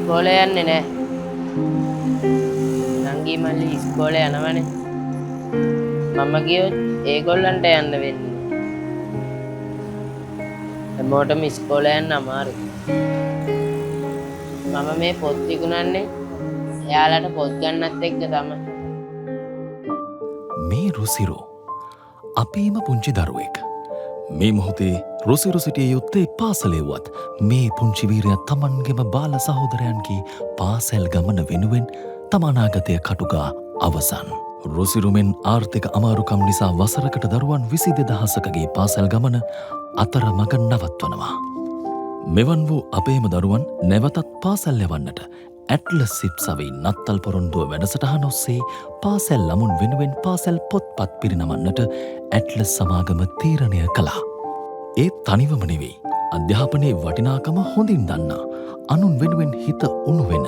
ඉස්කෝලේ යන්නේ නෑ. නංගි මල්ලි ඉස්කෝලේ යනවනේ. මම ගියොත් ඒගොල්ලන්ට යන්න වෙන්නේ. හැමෝටම ඉස්කෝලේ යන්න අමාරුයි. මම මේ පොත් විකුණන්නේ එයාලට පොත් ගන්නත් එක්ක තමයි. මේ රුසිරු අපේම පුංචි දරුවෙක්. මේ මොහොතේ රුසිරු සිටිය යුත්තේ පාසලේ වුවත් මේ පුංචි වීරයා තමන්ගේම බාල සහෝදරයන්ගේ පාසල් ගමන වෙනුවෙන් තම අනාගතය කටුගා අවසන්. රුසිරුමෙන් ආර්ථික අමාරුකම් නිසා වසරකට දරුවන් 22,000කගේ පාසල් ගමන අතරමඟ නවත්වනවා. මෙවන් වූ අපේම දරුවන් නැවතත් පාසල් යවන්නට ඇට්ලස් සිප් සවි නත්තල් පොරොන්දුව වැඩසටහන ඔස්සේ පාසල් ළමුන් වෙනුවෙන් පාසල් පොත්පත් පිරිනමන්නට ඇට්ලස් සමාගම තීරණය කළා. ඒ තනිවම නෙවෙයි, අධ්‍යාපනයේ වටිනාකම හොඳින් දන්නා, අනුන් වෙනුවෙන් හිත උණු වෙන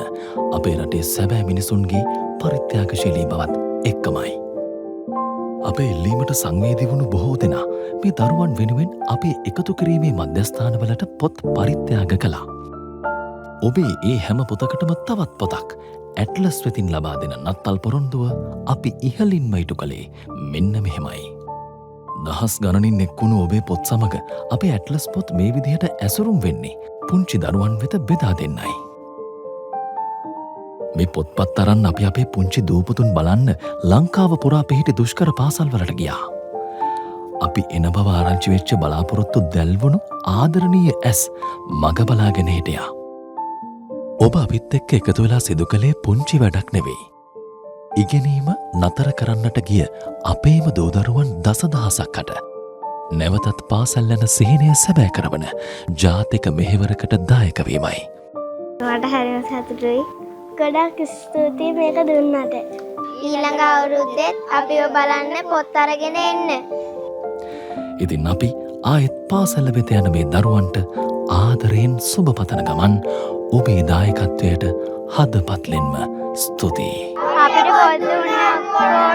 අපේ රටේ සැබෑ මිනිසුන්ගේ පරිත්‍යාගශීලී බවත් එක්කමයි. අපේ ඉල්ලීමට සංවේදී වුණු බොහෝ දෙනා මේ දරුවන් වෙනුවෙන් අපේ එකතු කිරීමේ මධ්‍යස්ථානවලට පොත් පරිත්‍යාග කළා. ඔබේ ඒ හැම පොතකටම තවත් පොතක් ඇට්ලස් වෙතින් ලබා දෙන නත්තල් පොරොන්දුව අපි ඉහළින්ම ඉටු කළේ මෙන්න මෙහෙමයි. දහස් ගණනින් එක්වුණු ඔබේ පොත් සමග අපේ ඇට්ලස් පොත් මේ විදිහට ඇසුරුම් වෙන්නේ පුංචි දරුවන් වෙත බෙදා දෙන්නයි. මේ පොත්පත් අරන් අපි අපේ පුංචි දූපුතුන් බලන්න ලංකාව පුරා පිහිටි දුෂ්කර පාසල්වලට ගියා. අපි එන බව ආරංචි වෙච්ච බලාපොරොත්තු දැල්වුණු ආදරණීය ඇස් මග බලාගෙන හිටියා. ඔබ අපිත් එක්ක එකතු වෙලා සිදු කළේ පුංචි වැඩක් නෙවෙයි. ඉගෙනීම නතර කරන්නට ගිය අපේම දූදරුවන් දසදහසක් හට නැවතත් පාසල් යන සිහිනය සැබෑ කරවන ජාතික මෙහෙවරකට දායක වීමයි. මට හරිම සතුටුයි. ගොඩක් ස්තුතියි මේක දුන්නට. ඊළඟ අවුරුද්දෙත් අපිව බලන්න පොත් අරගෙන එන්න. ඉතින් අපි ආයෙත් පාසල වෙත යන මේ දරුවන්ට ආදරයෙන් සුබ පතන ගමන් ඔබේ දායකත්වයට හදපත්ලෙන්ම ස්තුතියි. අපිට පොත් දුන්න ඔක්කොටම